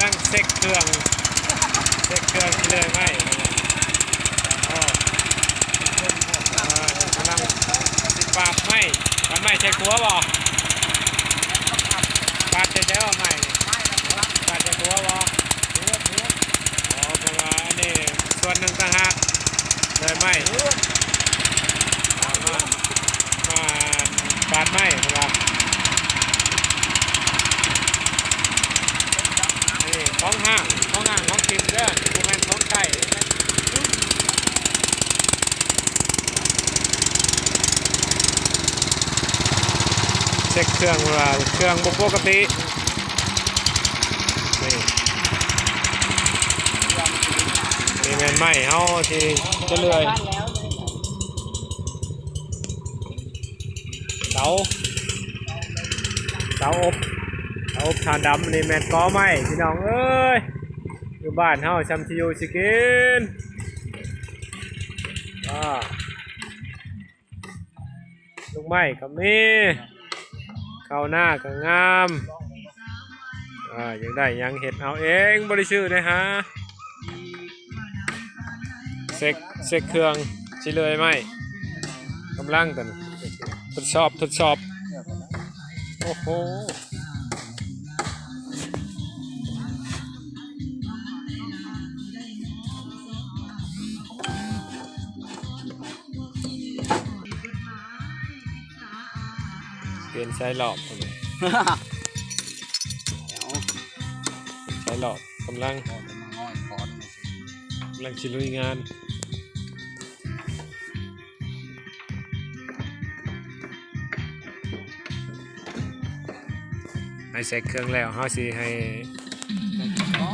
ກຳລັງເຊັກເຄື່ອງ ເຊັກເຄື່ອງຊິເລື່ອຍໄມ້. ໂອ້ ເອີ ກຳລັງຊິປາດໄມ້ ປາດໄມ້ໃສ່ຂົວບໍ່? ປາດໃສ່ໃສວ່າໄມ້ນີ້? ປາດໃສ່ຂົວບໍ່? ອໍ ເພິ່ນວ່າອັນນີ້ສ່ວນໜຶ່ງຕ່າງຫາກ ເລື່ອຍໄມ້ ມາ ມາປາດໄມ້ເພິ່ນວ່າ. ນີ້ຂອງຫ້າງ ຂອງຫ້າງ ຂອງກິນເດີ ບໍ່ແມ່ນຂອງໃຊ້. ເຊັກເຄື່ອງວ່າເຄື່ອງບໍ່ປົກກະຕິ. ນີ້ ນີ້ແມ່ນໄມ້ເຮົາທີ່ຈະເລື່ອຍ ເຕົາ ເຕົາອົບ ເຕົາອົບຖ່ານດຳ. ນີ້ແມ່ນກໍໄມ້ ພີ່ນ້ອງເອີຍ ຢູ່ບ້ານເຮົາຊ່ຳຊິຢູ່ຊິກິນ. ອາ ລູກໄມ້ກໍມີ ເຂົ້ານາກໍງາມ. ອາ ຢາກໄດ້ຫຍັງເຮັດເອົາເອງ ບໍ່ໄດ້ຊື້ໄດ້ຫາ. ເຊັກ ເຊັກເຄື່ອງຊິເລື່ອຍໄມ້ ກຳລັງຕົວນີ້ ທົດສອບ ທົດສອບ. ໂອ້ໂຫ ປ່ຽນສາຍຫຼອກ ສາຍຫຼອກກຳລັງ ກຳລັງຊິລຸຍງານ. ໃຫ້ເຊັກເຄື່ອງແລ້ວ ເຮົາຊິໃຫ້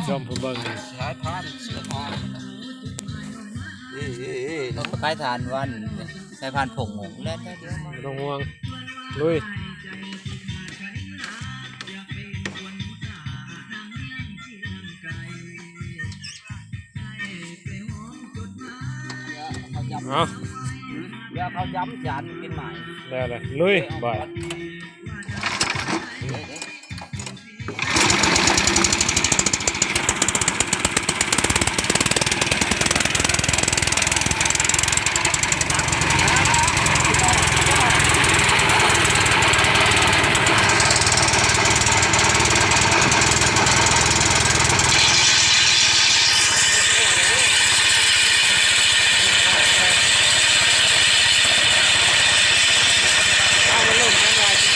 ຊົມຜູ້ເບິ່ງ ສາຍພານເຊືອກອ່ອນ ເອີ ເອີ ເອີ ໄປທານວັນ ສາຍພານຜົງໝົງແລ້ວ ບໍ່ຕ້ອງຫ່ວງ ລຸຍ. ເອົາ ດຽວເຂົາຈຳຈານກິນໃໝ່ ແລ້ວແຫຼະ ລຸຍ ເອີ ເອົາ ບາດ ເອີ ເອີ. ເອົາມາລົມກັນວ່າຊິ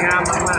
ງາມມາ